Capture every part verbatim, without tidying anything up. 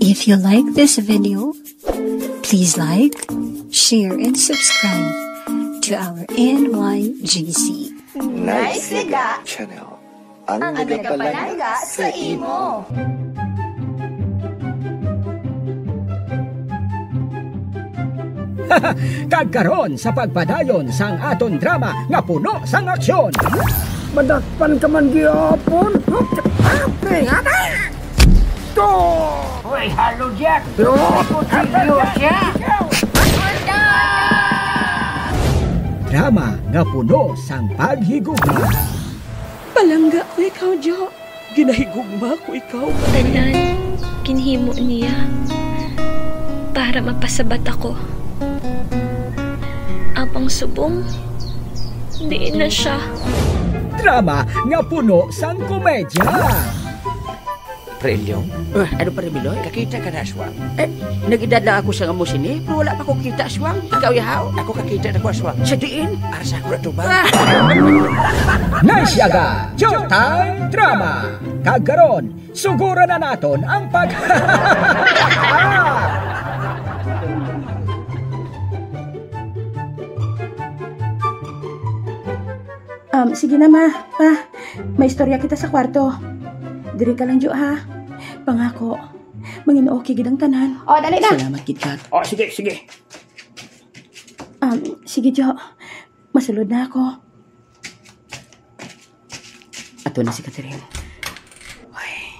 If you like this video, please like, share, and subscribe to our N Y G C. Nice Liga Channel. Ang nagapalangga sa imo. Kag karon sa pagpadayon sang aton drama nga puno sang aksyon. Madakpan ka man gihapon. To! Hoy, halo diyan! Kutsilyo siya! Drama nga puno sang paghigugma. Palangga ko ikaw, Jo. Ginahigugma ko ikaw. Tanan ginhimo niya para mapasabat ako. Apang subong, diin na siya. Drama nga puno sang komedya. Pre Ilyong? Ah, ano, Pare Miloy? Kakita ka na, aswang? Eh, nag-edad lang ako sa amo sini, pero wala pa ko kita, aswang. Ikaw, yahaw? Ako kakita na ko, aswang. Sa diin? Ara sa ako na tubag. Ah! Nice Yaga, Showtime Drama. Kag karon, suguran na naton ang pag- Um, sige na, ma, pa. May istorya kita sa kwarto. Diri ka lang, Jo, ha? Pangako, mangin-okay gid ang tanan. O, dali na. Salamat gid, Kat. O, sige, sige. Um, sige, Jo. Masulod na ako. Ato na si Catherine. Ay,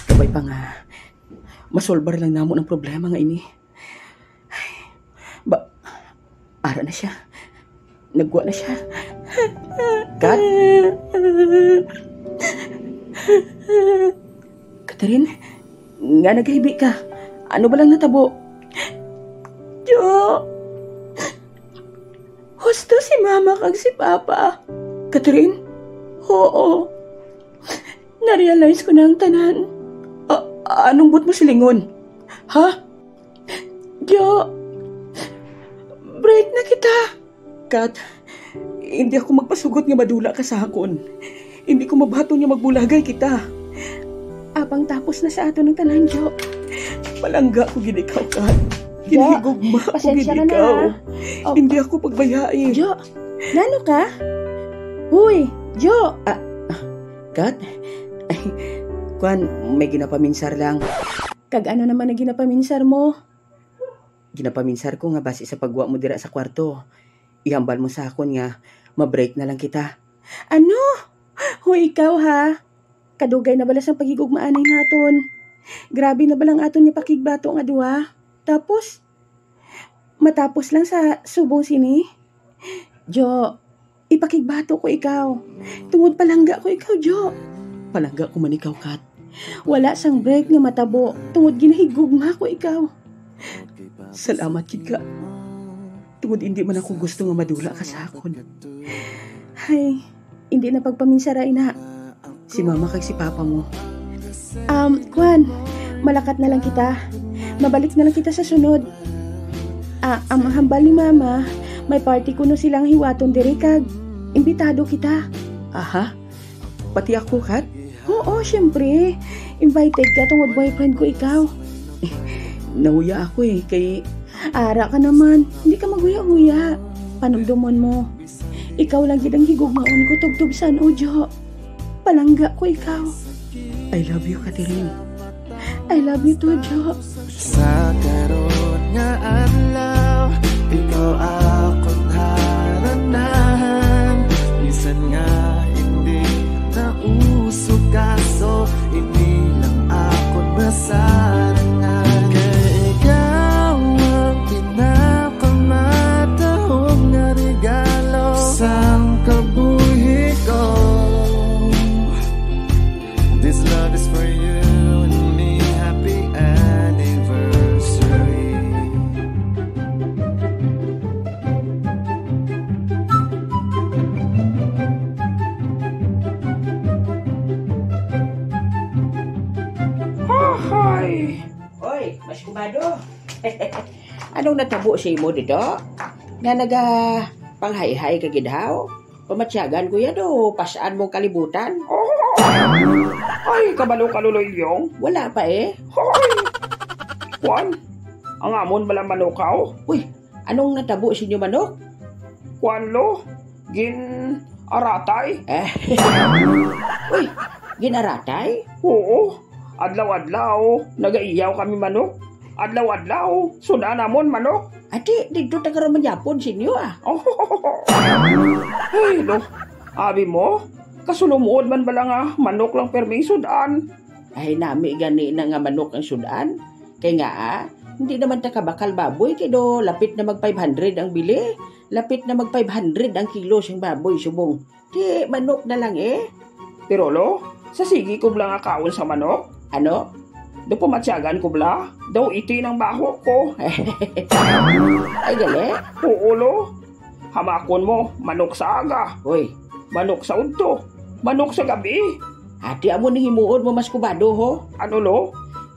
kabay pa nga masolbar lang namo ang problema nga ini. Ay, ba, ara na siya. Nagwa na siya. Kat? Catherine, nga nagahibi ka? Ano ba lang natabo? Jo, husto si Mama kag si Papa. Catherine? Oo. Na-realize ko na ang tanan. A-, anong buot mo silingon? Ha? Jo, break na kita. Kat, hindi ako magpasugot nga madula ka sa akon. Hindi ko mabaton nga magbulagay kita. Apang tapos na sa aton ang tanan, Jo. Palangga ko gid ikaw, Kat. Jo, ginahigugma ko gid ikaw. Pasensya ka na, ha? O, hindi ako pagbayai. Jo, nano ka? Hoy, Jo! Ah, ah, Kat? Ay, kwan, may ginapaminsar lang. Kag ano naman ang ginapaminsar mo? Ginapaminsar ko nga basi sa pagwa mo dira sa kwarto, ihambal mo sa akon nga ma-break na lang kita. Ano? Hoy, ikaw, ha? Kadugay na bala sang paghigugmaanay naton. Grabe na bala ang aton nga pakigbato nga duha. Tapos, matapos lang sa subong sini? Jo, ipakigbato ko ikaw. Tungod palangga ko ikaw, Jo. Palangga ko man ikaw, Kat. Wala sang break nga matabo tungod ginahigugma ko ikaw. Salamat gid ka. Tungod indi man ako gusto nga madula ka sa akon. Hay, indi na pagpaminsara ina. Si Mama kag si Papa mo. Um, kwan, malakat na lang kita. Mabalik na lang kita sa sunod. Ah, ang hambal ni Mama, may party kuno silang hiwaton diri kag imbitado kita. Aha? Pati ako, Kat? Oo, syempre. Invited ka tungod boyfriend ko ikaw. Nahuya ako eh, kay... Ara ka naman, hindi ka maghuya-huya. Panumdomon mo. Ikaw lang gid ang higugmaon ko tubtob san-o, Jo. Palangga ko ikaw. I love you, Catherine. I love you too, Jo. Sa karon nga adlaw, ikaw akong haranahan. Bisan nga hindi na uso kaso, ini lang akong masarangan. Kay ikaw ang pinakamatahong nga regalo sang kabuhi ko. This love is for you and me. Happy anniversary. Hoy! Oy, mas kumado. Anong natabo sa imo dito? Nga naga panghayhay ka gid haw? Pamatyagan ko yan, o pasaan mong kalibutan? Ay, kabalo ka, Lolo Ilyong? Wala pa, eh. Hoy! Kwan, ang amon bala manok, haw? Uy, anong natabo sa inyo manok? Kwan, lo, gin-aratay. Eh. Uy, gin-aratay? Oo, adlaw-adlaw, nagaiyaw kami manok. Adlaw-adlaw, sud-an namon manok. Ati, didto ta karon manyapon sa inyo, ah. Ay, lo, abi mo, kasulumuod man bala nga manok lang perming sud-an. Ay, nami gani na nga manok ang sud-an. Kay nga, ah, hindi naman ta kabakal baboy, kay do lapit na mag five hundred ang bili. Lapit na mag five hundred ang kilo sing baboy, subong. Di, manok na lang, eh. Pero, lo, sa sige ko bala nga kaon sa manok? Ano? Do pamatyagan ko bala, daw iti nang baho ko. Ay, gali? Oo, lo. Hamakon mo, manok sa aga. Uy. Manok sa udto. Manok sa gabi. Ati amo ning himuon mo, Mas Kubado, ho? Ano, lo?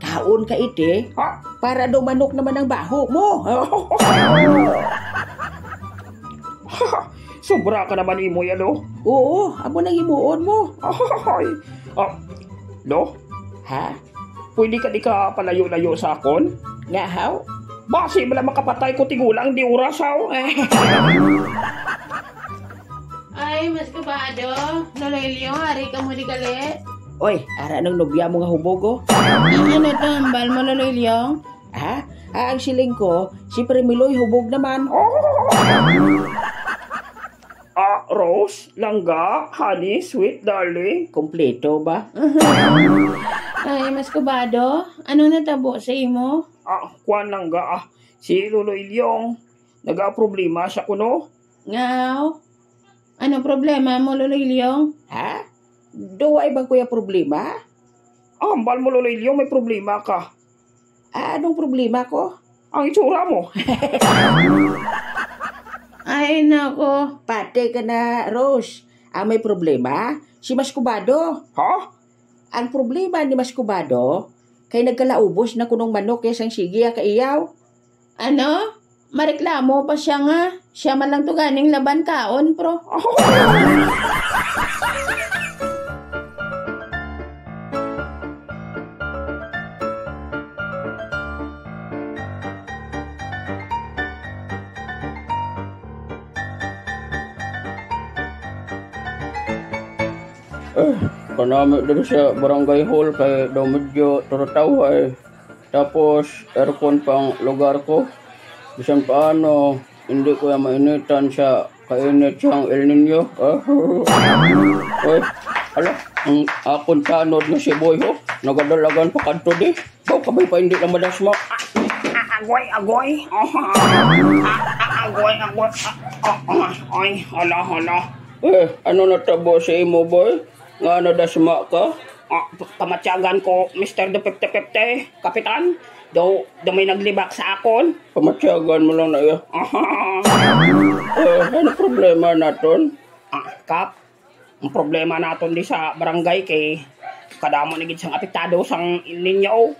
Kaon ka iti, ha? Para daw manok naman ang baho mo. Sobra ka naman imo yan, lo. Oo, amo nang himuon mo. Ay. Ah, lo? Ha? Pwede ka di ka palayo-layo sa akon? Nga, haw? Basi bala makapatay ko tigulang di oras, haw? Ay, Mas Kubado, Lolo Ilyong, ari ka mo di gali. Oy, ara nang nobya mo nga hubog, oh. Ano to, hambal mo, Lolo Ilyong? Ha? Ah, ang siling ko, si Premiloy hubog naman. Ah, Rose, langga, honey, sweet, darling. Kompleto ba? Ay, Mas Kubado, ano natabo sa imo? Ah, kwan, langga, ah. Si Lolo Ilyong, nagaproblema siya kuno. Ngaw? Ano problema mo, Lolo Ilyong? Ha? Duway bang kuya problema? Ah, hambal mo, Lolo Ilyong, may problema ka. Ah, anong problema ko? Ang itsura mo. Ay, nako. Pati ka na, Rose. Ang may problema, si Mas Kubado. Ha? Ang problema ni Mas Kubado, kay nagkalaubos na kunong manok ya sang sige ya kaiyaw. Ano? Mareklamo pa siya nga siya man lang to ganing laban kaon, pro. Eh, kanami diri sa barangay hall kay daw medyo turataw ay. Tapos, aircon pa ang lugar ko. Bisan paano, hindi ko yung mainitan sa kainit sang El Niño. Ah, oy, ala, ang akon tanod nga si Boy, ho. Nagadalagan pa kadto di. Baw, kabay pa hindi na madasma. Ah, ah, agoy, agoy. Ah, ah, agoy, agoy. Ah, ah, ah, ay, hala, hala. Eh, ano natabo sa imo, Boy? Nga nadasma ka? Ah, p-, pamatyagan ko, Mister The fifty fifty, Kapitan. Daw, daw may naglibak sa akon. Pamatyagan mo lang na iya. Aha. Eh, ano problema naton? Ah, Kap, ang problema naton di sa barangay kay kadamo na gid sang apektado sang El Niño.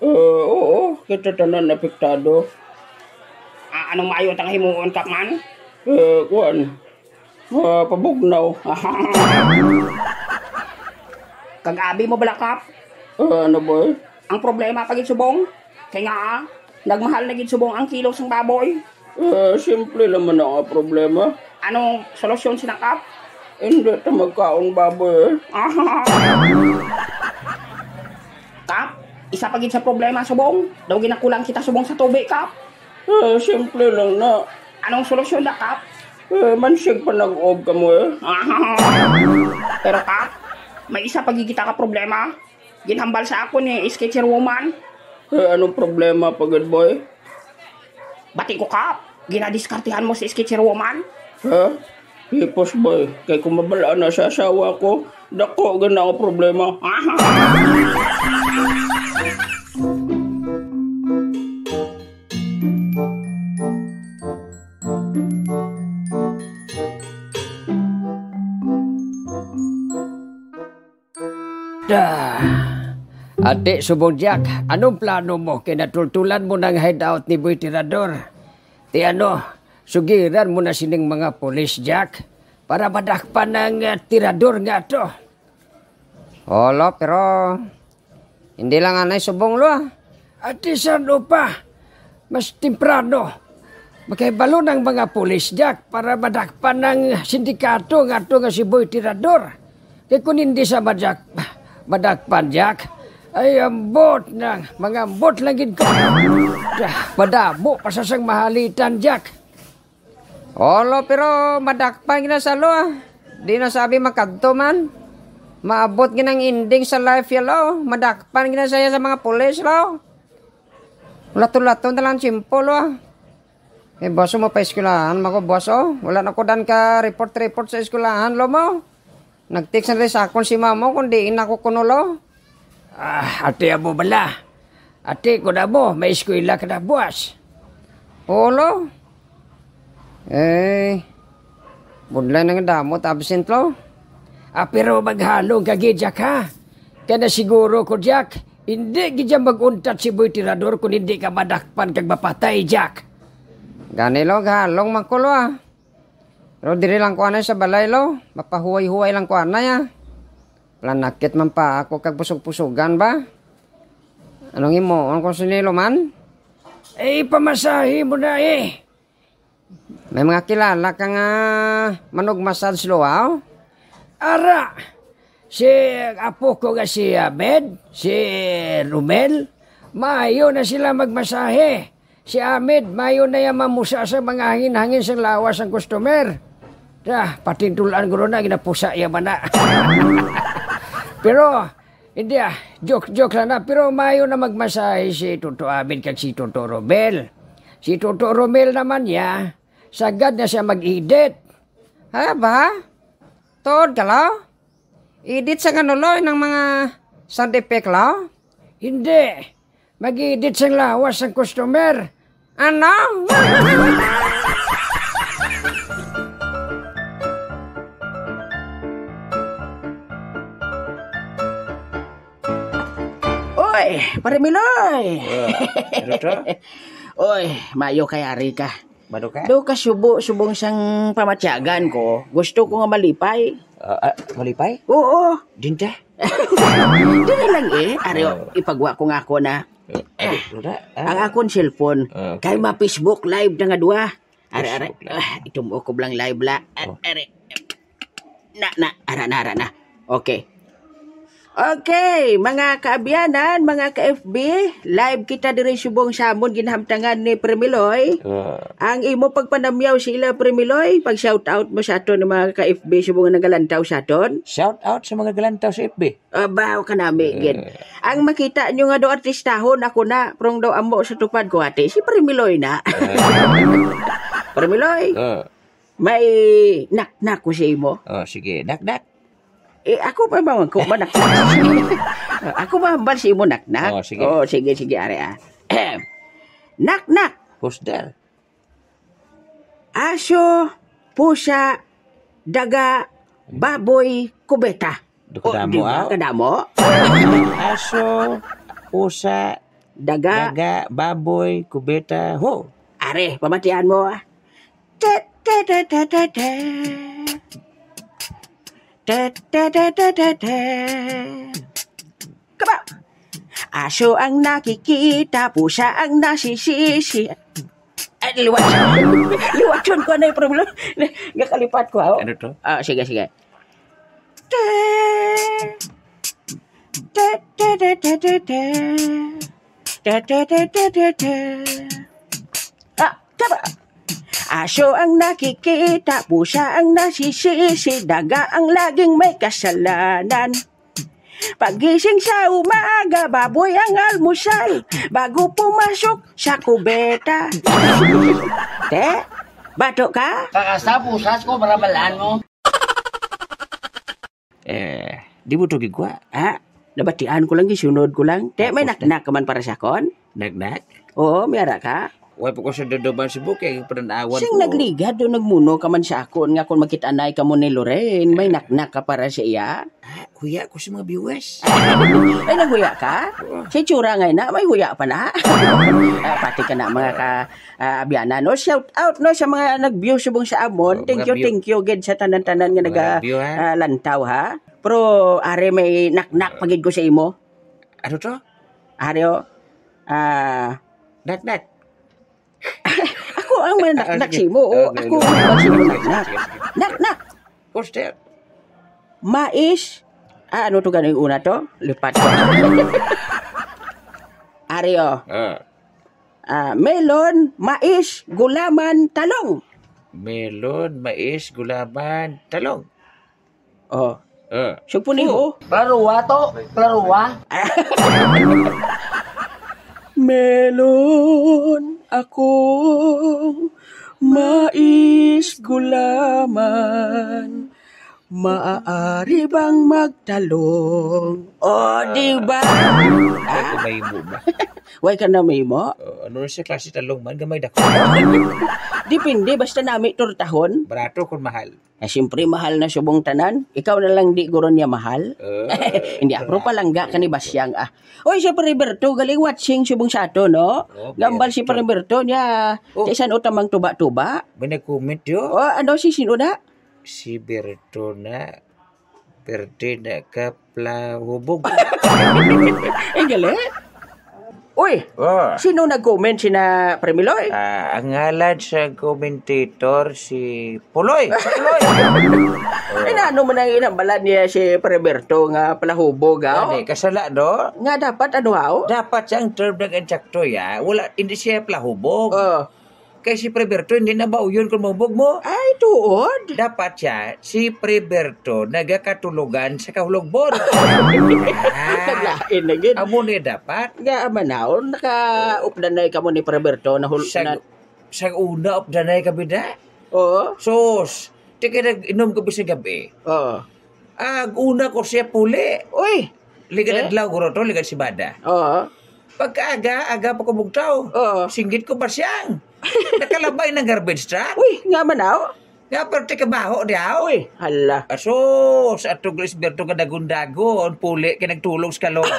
Eh, oo, kita tanan apektado. Ah, anong maayo tang himuon, Kap man? Eh, kuwan. Ah, pabugnaw. Kag abi mo bala, Kap? Ah, ano, boy? Ang problema pa gid subong, kay nga, nagmahal na gid subong ang kilo sang baboy. Eh, simple naman ang problema. Anong solusyon sina, Kap? Hindi ta magkaon baboy, eh. Kap, isa pa gid sa problema subong, daw ginakulang kita subong sa tubi, Kap. Eh, simple lang na. Anong solusyon da, Kap? Eh, mansig pa nag-og ka mo, eh. Pero, Kap, may isa pa gid kita ka problema. Ginhambal sa akon ni Sketcher Woman. Eh, anong problema pa gid, boy? Bati ko, Kap. Ginadiskartihan mo si Sketcher Woman. Ha? Hipos, boy. Kay kung mabalaan na sa asawa ko, dako gid na ang problema. Da. Ate, Subong Jack, anong plano mo? Kay natultulan mo ng hideout ni Boy Tirador. Ti ano, sugiran mo na sining mga pulis, Jack, para madakpan ng, ah, tirador nga to. Olo, pero hindi lang anay subong lo, ah. Ati, san-o pa? Mas temprano. Makahibalo ang mga pulis, Jack, para madakpan ang sindikato nga ato nga si Boy Tirador. Kay kung hindi sa madak-, madakpan, Jack, ay ambot na, mga ambot lang gid ko. Ah, madamo pa sa sang mahalitan, Jack. Olo, pero madakpan gina sa lo, ah. Di na sabi makadto man. Maabot gina ang ending sa life ya, lo. Madakpan gina saya sa mga pulis, lo. Lato-lato na lang tiyempo, lo, ah. Eh, boss, mo pa eskwelahan, mako, boss, oh. Wala na ko dan ka report-report sa eskwelahan, lo, mo. Nag-text na rin sa akon si mamo kung diin ako kuno, lo. Ah, ati amo bala. Ati ko na mo, may eskwela ka na buwas. Oo, lo. Eh, budlay na nga damo ta absent, lo. Ah, pero maghalong ka gid, Jack, ha? Kaya na siguro ko, Jack, hindi gid siya mag-untat si Boy Tirador kung hindi ka madakpan kag mapatay, Jack. Gani, lo, halong man ko, lo, ah. Pero diri lang ko anay sa balay, lo. Mapahuway-huway lang ko anay, ah. Lanakit man pa ako kag pusog-pusugan ba? Anong imo? Ang konsuelo man? Eh, ipamasahe mo na eh. May mga kilala ka nga manugmasad sa luwaw? Ara, si apo ko nga si Ahmed, si Romel, maayo na sila magmasahe. Si Ahmed, maayo na iya mamusa sa mga hangin-hangin sang lawas sang customer. Ah, patindulan ko na, ginapusa iya man na. Pero, hindi ah, joke-joke lang na. Pero maayo na magmasahe si Toto Ahmed kag si Toto Romel. Si Toto Romel naman niya, sagad na siya mag-edit. Ha ba? Tuod ka, lo? Edit sa ano, lo, ng mga sound effect, lo? Hindi. Mag-edit sang lawas sang customer. Ano? Oy, Pare Miloy! Ah, ano to? Oy, mayo kay ari ka. Bado ka? Do ka subo, subong sang pamatyagan ko. Gusto ko nga malipay. Ah, ah, malipay? Oo. Dinta? Dili lang eh. Ari, oh, ipagwa ko nga ako na. Eh, ano na? Ah. Ang akon cellphone. Ah, okay. Kay ma-Facebook live na nga duha. Are, are. Facebook live. Ah, itum-o ko lang live la. Are, Oh. are. Na, na, ara na, ara na. Okay. Okay, mga kaabyanan, mga ka-F B, live kita diri subong sa amon ginahamtangan ni Premiloy. Ah. Ang imo pagpanamyaw sila, Premiloy, pag-shout out mo sa aton, mga ka-F B, subong nga nagalantaw sa aton. Shout out sa mga galantaw sa F B. Abaw ka nami, gid. Eh. Ang makita nyo nga do artistahon, ako na, prong daw amo sa tupad ko, ate, si Premiloy na. Eh. Premiloy, Ah. may naknak ko sa imo. Oh, sige, naknak. Eh, ako pa ba, ko ba naknak? Ako ba hambal sa imo naknak? Oh, sige. Oh, sige, sige, are, ah. Naknak! Who's there? Aso, pusa, daga, baboy, kubeta. Do kadamo, Oh, di ba? ah. Kadamo? Aso, pusa, Daga. daga, baboy, kubeta, ho. Are, pamatian mo, ah. Te, te, te, te, te, te. Te, te, te, te, te, te. Kaba! Aso ang nakikita, pusa ang nasisisi. Ay, liwat. Liwat yun ko na yung problema. Nakalipat ko, oh. Ano to? Ah, sige, sige. Te, te, te, te, te, te, te. Te, te, te, te, te, te. Ah, tama. Aso ang nakikita, pusa ang nasisisi, daga ang laging may kasalanan. Pagising sa umaga, baboy ang almusal, bago pumasok sa kubeta. Te, bato ka? Kakasa, pusas ko, marabalaan mo. Eh, di mo to gigwa. Ah, nabatian ko lang, gisunod ko lang. Te, may Tapos na. naknak ka man para sa akon? Naknak? Oo, may ara ka? Wa pa ko sa duduman si Bukay, pananawan Sing ko. nagligad do nagmuno ka man sa akon nga kung magkit-anay ka mo ni Lorraine, may naknak ka para sa iya? Ah, huya ko sa mga viewers. Ay, naghuya ka? Oo. Si Chura ngay na, may huya pa na. Ah, pati ka na, mga ka, ah, abyanan, no? Shout out, no, sa mga nag-view subong sa amon. Oh, Thank mga you, view. thank you, gid sa tanan-tanan nga Mga naga, view, ha? ah, lantaw, ha? Pero, are, may naknak pa gid ko sa imo. Ano to? Are, oh. Ah, Nak, nak. Ako ang manaknak simo. Ah, sige. Ako ang manaknak simo, nak, nak. Nak, nak. What's that? Mais. Ah, ano to ganing una to? Lipat ko. Ari, oh. Ah. Ah, melon, mais, gulaman, talong. Melon, mais, gulaman, talong. Oh. Ah. Sugpo ni ho. Klaro wa to? Klaro wa? Melon ako, mais, gulaman, maaari bang magtalong? Oh, di ba? Ay, kumahimo ba? Way ka na mahimo? Oh, ano na siya klase talong man? Gamay dako. Depende, basta nami tortahon. Barato kung mahal. Ah, siyempre, mahal na subong tanan. Ikaw na lang di guro niya mahal. Ah, hindi, ah, pero palangga ka ni Basyang, ah. Oy, si Pre Berto, galing watching subong sa ato, no? Oh, Gambal si Berto. Pre Berto niya, Oh. Sa isan utamang tuba-tuba. May nag-comment, yo? Oh, ano si sino na? Si Berto na. Perde na ka plahubog. Ay, gali. Uy, Oh. Sino nag-comment, sina Premiloy? Ah, ang ngalan sa commentator si Puloy. Puloy. Ay, na, ano man ang inambalan niya si Preberto nga palahubog, aw? Gani, kasala, no? Nga dapat, ano, aw? Dapat siya ang term ng insakto, ya. Wala, hindi siya palahubog. Oh. Kay si Preberto, hindi na ba uyon kung mahubog mo? Ay, tuod. Dapat siya, si Preberto, nagakatulogan sa kahulogbon. Ah, naglain na gid. Amo ni dapat. Nga, amanaw, naka-updanay kamo ni Preberto, nahul-, Sa, na- sa una, updanay kami na. Oo. Sus, di ka nag-inom ko bisag gabi. Oo. Ag una ko siya puli. Uy! Ligad Eh? adlaw, guro to, ligad sibada. Oo. Pagkaaga, aga pa ko bugtaw. Oo. Singgit ko pa siyang. Nakalabay ng garbage truck. Uy, nga man, aw? Nga parte kabaho di, aw? Uy, hala. Aso, sa atong Luis Berto nga dagon-dagon, puli kay nagtulog sa kalog.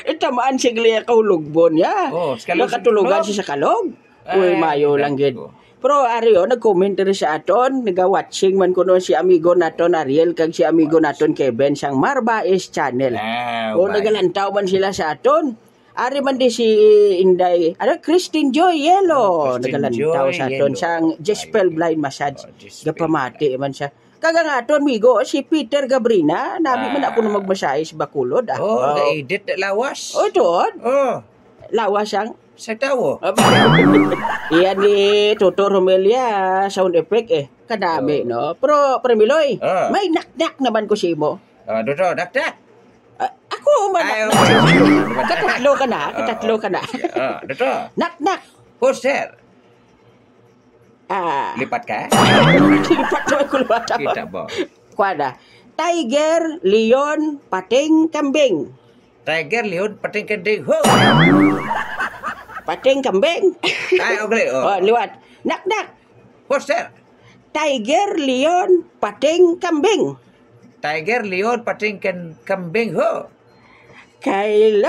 Itamaan siya gali ang kahulogbon niya. Oh, sa kalog. Nakatulogan siya sa kalog. Uy, ay, mayo lang gid. Pero ari, oh, nag-comment diri sa aton, naga-watching man kuno si amigo naton Ariel kag si amigo naton Kevin sang Marbaes Channel. Ah, oh, nagalantaw man sila sa aton. Ari man di si Inday, ano, Christine Joy Yelo, oh, Christine nagalantaw Joy sa aton Yelo. Sang Jespel Ay, Blind Massage. Oh, Jespel. Gapamati man siya. Kag ang aton amigo, si Peter Gabrina, nami man Ah. Ako na magmasahe sa Bacolod, ah. Oh, oh. Ga-edit na lawas. Oh, tuod. Oh. Lawas ang Sa tawo. Iyan ni Tutor Romelia, sound effect, eh. Kanami, oh. No? Pero, Premiloy, ah. May naknak naman ko sa imo. Ah, Tutor, naknak. Ah, ako man, ay, naknak. Oh. Katatlo ka na, ah, katatlo ka na. Ah, Tutor. Naknak. Poster. Ah. Lipat ka? Lipat naman ko, lipat ako. Kita mo. Kuha na. Tiger, leon, pating, kambing. Tiger, leon, pating, kambing. Ho! Pating, kambing. Ay, okay. Oh. Oh, liwat. Nak, nak. Poster. Tiger, leon, pating, kambing. Tiger, leon, pating, kan-, kambing, ho. Kailan,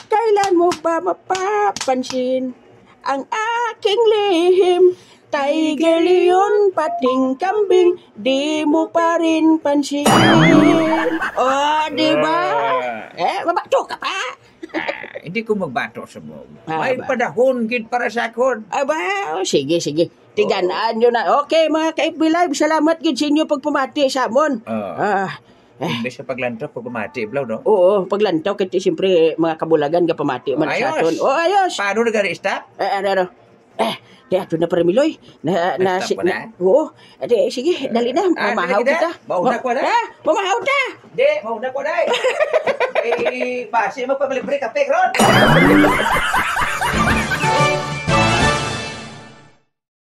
kailan mo ba mapapansin ang aking lihim? Tiger, leon, pating, kambing, di mo pa rin pansin. Oh, di ba? Ah. Eh, mabato ka pa? Ah, hindi ko magbato sa mo. Ah, may ba? Panahon gid para sa akon. Ah, ba? Oh, sige, sige. Tigan-an nyo na. Okay, mga ka-F B Live, salamat gid sa inyo pagpamati sa amon. Oo. Ah, eh. Imbes sa paglantok, pagpamati, Blaw, no? Oo, paglantok, kay siyempre, mga kabulagan, gapamati man sa aton. Ayos. Oh, ayos. Paano na gani, stop? Eh, ano, ano? Eh, di ato na, Premiloy. Na, na, na, oo. Ate, sige, dali na. Ah, mamahaw kita. Mauna ko na. Ha? Mamahaw ta. Di, mauna ko na eh. Eh, basi magpamalibre kape, ron.